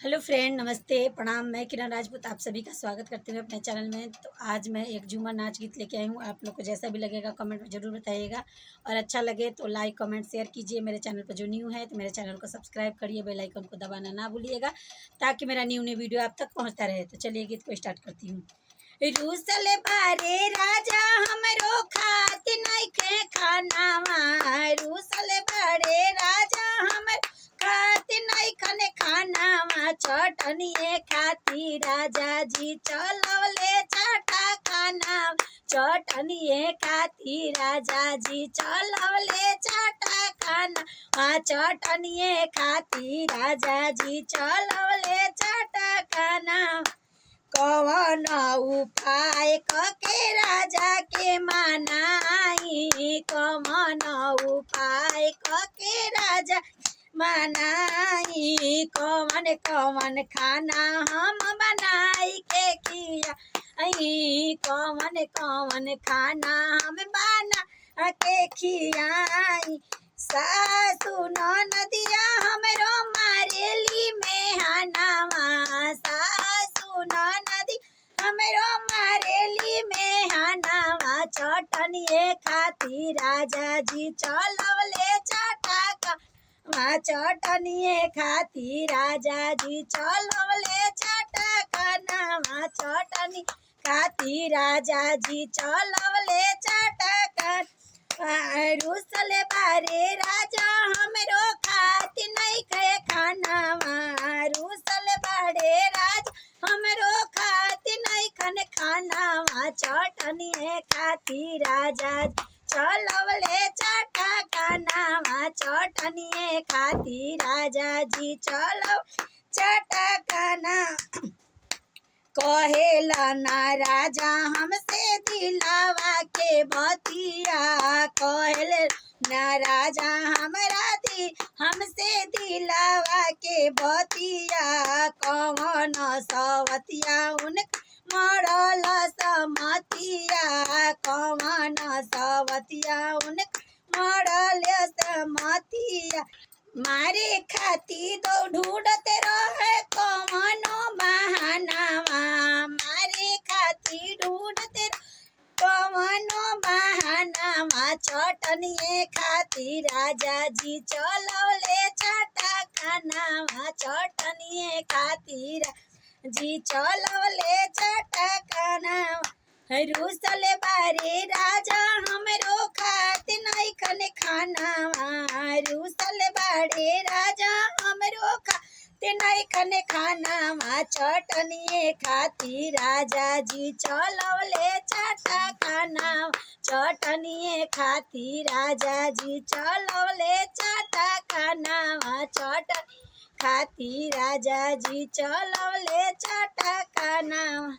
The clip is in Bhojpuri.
हेलो फ्रेंड, नमस्ते, प्रणाम। मैं किरण राजपूत आप सभी का स्वागत करती हूँ अपने चैनल में। तो आज मैं एक झूमर नाच गीत लेके आई हूँ। आप लोग को जैसा भी लगेगा कमेंट में ज़रूर बताइएगा, और अच्छा लगे तो लाइक कमेंट शेयर कीजिए। मेरे चैनल पर जो न्यू है तो मेरे चैनल को सब्सक्राइब करिए, बेल आइकन को दबाना ना भूलिएगा, ताकि मेरा न्यू न्यू वीडियो आप तक पहुँचता रहे। तो चलिए गीत को स्टार्ट करती हूँ। रूसल बारे राजा हमरो खात नइखे खानावा, रूसल बारे राजा हमर खात नइखन खानावा, चटनिए खाती राजा जी चलवले चाटा खाना, चटनिए खाती राजा जी चलवले चाटा खाना, चटनिए खाती राजा जी चलवले चाटा खाना। कवन उपाय कके राजा के मनाई, कवन उपाय कके राजा मनाई, कवन कवन खाना हम बनाई के खिया, कवन कवन खाना हम बना के खियाई। सासु ननदिया हमरो मारेली मेहनावा, सासु ननदी हमरो मारेली मेहनावा, चटनिए खाती राजा जी चलवले चाटा का, चटनिए खाती राजा जी चलवले चाटा खानावा, चटनी खाती राजा जी चलवले चाटा का। रूसल बारे राजा हमरो खात नइखे खानावा, रूसल बारे राजा हमरो खात नइखन खानावा, चटनिए खाती राजा चलवले चाटा खानावा, चटनिए खाती राजा जी चलव चाटा खाना। कहेला ना राजा हमसे दिलावा के बतिया, कहेले ना राजा हमरा दी हमसे दिलावा के बतिया, कवन सवतिया उन मरल समतिया, कवन सवतिया उन मरल समतिया। मारे खाती दो ढूंढते रहे कवनो बहानावा, मारे खाती ढूंढते कवनो बहानावा, चटनिए खाती राजा जी चलवले चाटा खानावा, चटनिए खाती जी चलवले चाटा खानावा। रूसल बारे राजा हमरो खात नइखन खानावा, रूसल बारे राजा हमरो खात नइखन खानावा, चटनिए खाती राजा जी चलवले चाटा खानावा, चटनिए खाती राजा जी चलवले चाटा खानावा, चटनी खाती राजा जी चलवले चाटा खानावा।